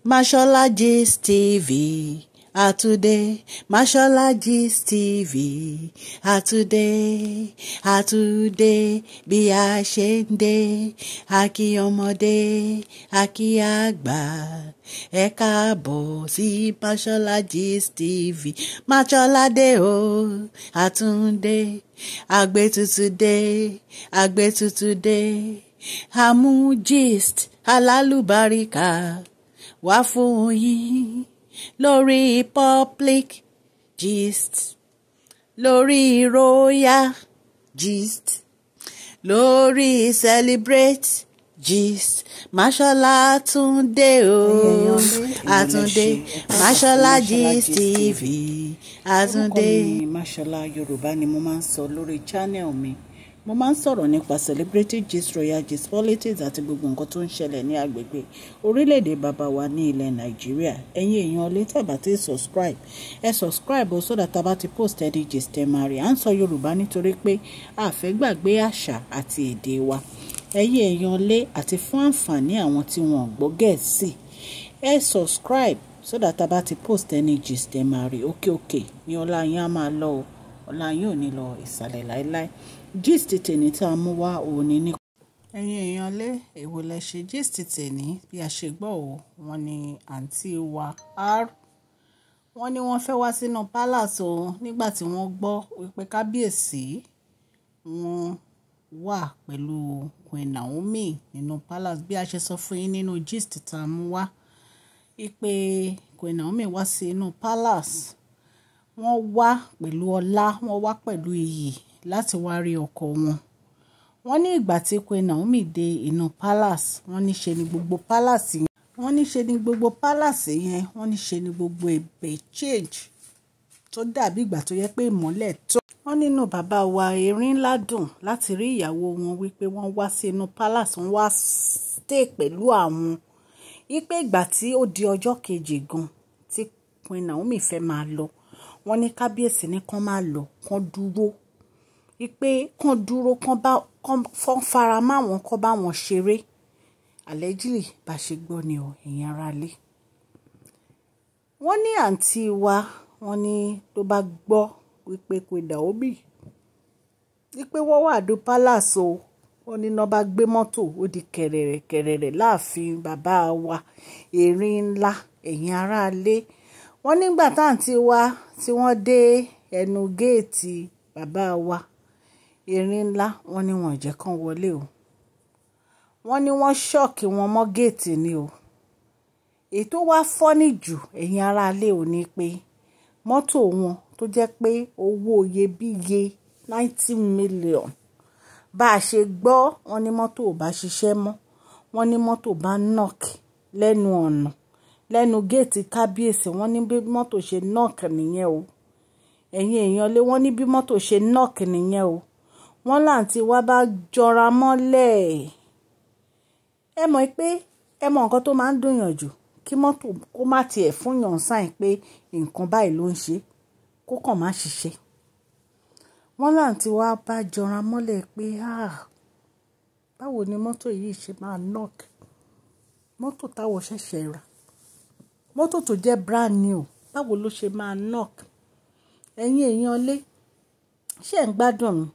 Mashola Gist TV àtúndé. Mashola Gist TV àtúndé, àtúndé bí a ṣe ń dé. Àkí ọmọdé, àkí àgbà, ẹ káàbọ̀ sí Mashola Gist TV. Mashola dé o, àtúndé, àgbétutù dé, àgbétutù dé. Àmú gist alálùbáríkà wá fún yín lórí public gist, lórí royal gist, lórí celebrate gist. Mashola Túndé o, àtúndé, Mashola Gist TV, àtúndé. Orúkọ mi Mashola, Yorùbá ni mo máa ń sọ lórí channel mi. Mo máa ń sọ̀rọ̀ nípa celebrity gist, royal gist, politics àti gbogbo nǹkan tó ń ṣẹlẹ̀ ní agbègbè orílẹ̀-èdè bàbá wa ní ilẹ̀ Nàìjíríà. Ẹ̀yin èèyàn ilé, tẹ́ bá ti subscribe, ẹ subscribe o, so that tá bá ti post any gist, ẹ máa rí. À ń sọ Yorùbá nítorí pé a fẹ́ gbàgbé àṣà àti èdè wa. Ẹ̀yin èèyàn ilé, àti fún àǹfààní àwọn tí wọn ò gbọ́ Gẹ̀ẹ́sì, ẹ subscribe so that tá bá ti post any gist, ẹ máa rí. Òkè òkè ní ọlá yín á máa lọ o, ọlá yín ò ní lọ ìsàlẹ̀ láéláé. Gist tèmi tá a mú wá òní ní. Ẹ̀yin èèyàn lé, èwo lẹ ṣe? Gist tèmi, bí a ṣe gbọ́ o, wọ́n ní àǹtí wa R, wọ́n ní wọ́n fẹ́ wá sínú palace o. Nígbà tí wọ́n gbọ́ wípé kábíyèsí wọn wà pẹ̀lú Queen Naomi nínú palace, bí a ṣe sọ fún yín nínú gist tá a mú wá wípé Queen Naomi wá sí inú palace, wọ́n wá pẹ̀lú ọlá, wọ́n wá pẹ̀lú iyì láti wá rí ọkọ wọn. Wọ́n ní ìgbà tí Queen Naomi dé inú palace, wọ́n ní ṣe ni gbogbo palace yẹn, wọ́n ní ṣe ni gbogbo palace yẹn, wọ́n ní ṣe ni gbogbo ibẹ̀ change, tó dàbí ìgbà tó yẹ pé ìmọ́lẹ̀ tó. Wọ́n nínú bàbá wa erin ńlá dùn láti rí ìyàwó wọn, wípé wọ́n wá sí inú palace, wọ́n wá stay pẹ̀lú àwọn. Wípé ìgbà tí ó di ọjọ́ kejì gan tí Queen Naomi fẹ́ máa lọ, wọ́n ní kábíyèsí ní kán máa lọ, kán dúró, wípé kán dúró, kán bá kán fara mọ́ àwọn, kán bá wọn ṣeré. Allegedly, bá ṣe gbọ́ ni o, ẹ̀yin ará ilé. Wọ́n ní àǹtí wa, wọ́n ní tó bá gbọ́ wípé Queen Naomi, wípé wọ́n wà ní palace o, wọ́n ní iná bá gbé mọ́tò, ó di kẹ̀rẹ̀rẹ̀ kẹ̀rẹ̀rẹ̀ láàfin bàbá wa erin ńlá. Ẹ̀yin ará ilé, wọ́n nígbà táǹtí wa tí wọ́n dé ẹnu géètì bàbá wa erin ńlá, wọ́n ní wọ́n jẹ́ kán wọlé o. Wọ́n ní wọ́n shock wọn mọ́ géètì ni o. Èyí tó wá funny jù, ẹ̀yin ará ilé, ò ní pé mọ́tò wọn tó jẹ́ pé owó iyebíye, 90 million, bá a ṣe gbọ́, wọ́n ní mọ́tò ò bá ṣiṣẹ́ mọ́. Wọ́n ní mọ́tò bá knock lẹ́nu ọ̀nà, lẹ́nu géètì kábíyèsí. Wọ́n ní bí mọ́tò ṣe knock nìyẹn o. Ẹ̀yin èèyàn lé, wọ́n ní bí mọ́tò ṣe knock nìyẹn o. Wọ́n láǹtí wá bá jọra mọ́lẹ̀. Ẹ mọ̀ pé ẹ mọ̀ nǹkan tó máa ń dùnyàn jù, kí mọ́tò kó má tiẹ̀ fún yàn sign pé nǹkan báyìí ló ń ṣe, kó kàn má ṣiṣẹ́. Wọ́n láǹtí wá bá jọra mọ́lẹ̀ pé, ah, báwo ni mọ́tò yìí ṣe máa knock? Mọ́tò táwọn ṣẹ̀ṣẹ̀ rà, mọ́tò tó jẹ́ brand new, báwo ló ṣe máa knock? Ẹ̀yin èèyàn lé, ṣé ẹ̀ ń gbádùn mi?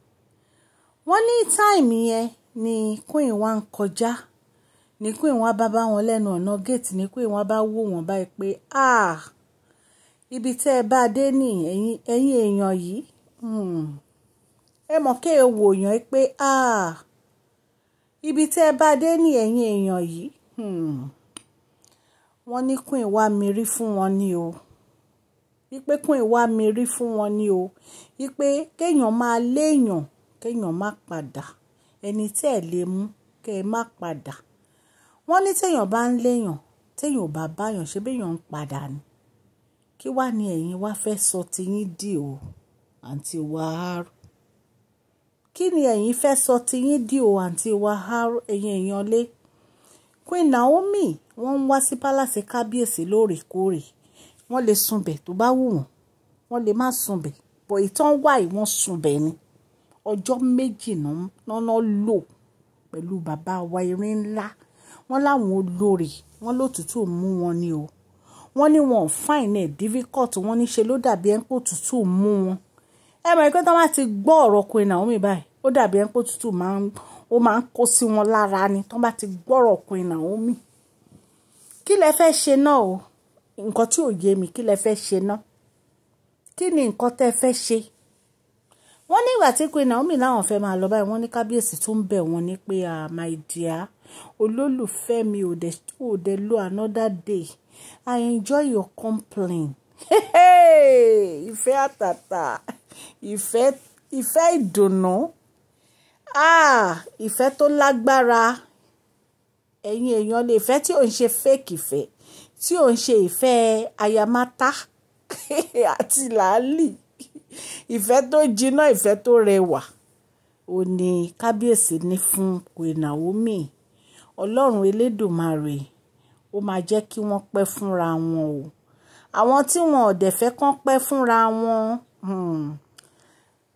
Wọ́n ní time yẹn ni Queen wa ń kọjá, ní Queen wa bá bá wọn lẹ́nu ọ̀nà gate, ní Queen wa bá wò wọ́n báyìí pé, ah, ibi tẹ́ ẹ bá dé ní, ẹ̀yin èèyàn yìí, ẹ mọ̀ kí ẹ wò yàn pé, ah, ibi tẹ́ ẹ bá dé ní, ẹ̀yin èèyàn yìí. Wọ́n ní Queen wa mirí fún wọn ní o, wípé Queen wa mirí fún wọn ní o, wípé kéèyàn máa léèyàn, kéèyàn má padà, ẹni tí ẹ lè mú kẹ́ ẹ má padà. Wọ́n ní téèyàn bá ń léèyàn, téèyàn ò bá báyàn ṣe, béèyàn ń padà ni. Kí wá ní ẹ̀yin wá fẹ́ sọ tiyín dì o, àǹtí wa R? Kí ni ẹ̀yin fẹ́ sọ tiyín dì o, àǹtí wa R? Ẹ̀yin èèyàn lé, Queen Naomi, wọ́n ń wá sí palace kábíyèsí lóòrèkóòrè. Wọ́n lè sunbẹ̀ tó bá wù wọ́n, wọ́n lè má sunbẹ̀ bọ̀. Ìtàn wà yìí, wọ́n sunbẹ̀ ni. Ọjọ́ 2 náà lò pẹ̀lú bàbá wa erin ńlá. Wọ́n láwọn olórí, wọ́n lótùtù mú wọn ni o. Wọ́n ní wọn ò find it difficult. Wọ́n ní ṣe ló dàbí ẹ́ ń pò tútù mú wọn. Ẹ mọ̀ pé tí wọ́n bá ti gbọ́ ọ̀rọ̀ Queen Naomi báyìí, ó dàbí ẹ́ ń pò tútù ó máa ń kó sí wọn lára ni tí wọ́n bá ti gbọ́rọ̀ Queen Naomi. Kí lẹ fẹ́ ṣe náà o? Nǹkan tí ò yé mi, kí lẹ fẹ́ ṣe náà? Kí ni nǹkan tẹ́ fẹ́ ṣe? Wọ́n ní ìgbà tí Queen Naomi láwọn fẹ́ máa lọ báyìí, wọ́n ní kábíyèsí tún bẹ̀ wọ́n ní pé, "Ah, my dear, olólùfẹ́ mi, ò dẹ̀ lo another day. I enjoy your complaint." Ìfẹ́ àtàtà, ìfẹ́, ìfẹ́ ìdùnnú. Ah, ìfẹ́ tó lágbára. Ẹ̀yin èèyàn lè fẹ́ tí ò ń ṣe fake ìfẹ́, tí ò ń ṣe ìfẹ́ ayamata àti làálì. Ìfẹ́ tó jiná, ìfẹ́ tó rẹwà. Ó ní kábíyèsí ní fún Queen Naomi. Ọlọ́run Elédùmarè, ó máa jẹ́ kí wọ́n pẹ́ fúnra wọn o. Àwọn tí wọn ò dẹ̀ fẹ́ kán pẹ́ fúnra wọn,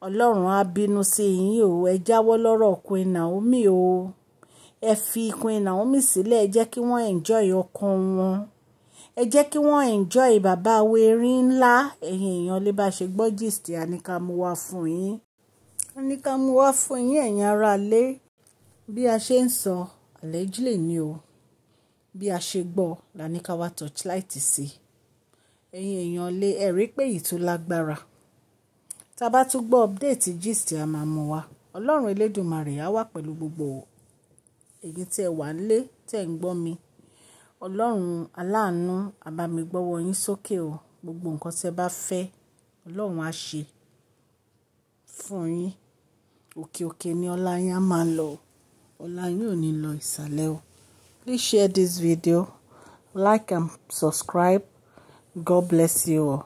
Ọlọ́run á bínú sí yín o. Ẹ jáwọ́ lọ́rọ̀ Queen Naomi o. Ẹ fi Queen Naomi sílẹ̀, ẹ jẹ́ kí wọ́n enjoy ọkàn wọn. Ẹ jẹ́ kí wọ́n enjoy bàbá werin ńlá. Ẹ̀yin èèyàn lè bá ṣe gbọ́ gist, a ní ká mú wá fún yín. A ní ká mú wá fún yín, ẹ̀yin ará ilé. Bí a ṣe ń sọ allegedly ni o. Bí a ṣe gbọ́ la ní ká wá torchlight sí. Ẹ̀yin èèyàn lè, ẹ rí pé èyí tó lágbára. Tí a bá tún gbọ́ update gist, a máa mú wá. Ọlọ́run Elédùmarè á wà pẹ̀lú gbogbo ẹ̀yin tí ẹ wà nílé, tí ẹ̀ ń gbọ́ mi. Ọlọ́run aláàánú á bá mi gbọ́wọ́ yín sókè o. Gbogbo nǹkan tí ẹ bá fẹ́, Ọlọ́run á ṣe fún yín. Òkè òkè ni ọlá yín á máa lọ. Ọlá yín ò ní lọ ìsàlẹ̀ o. Please share this video, like and subscribe. God bless you all.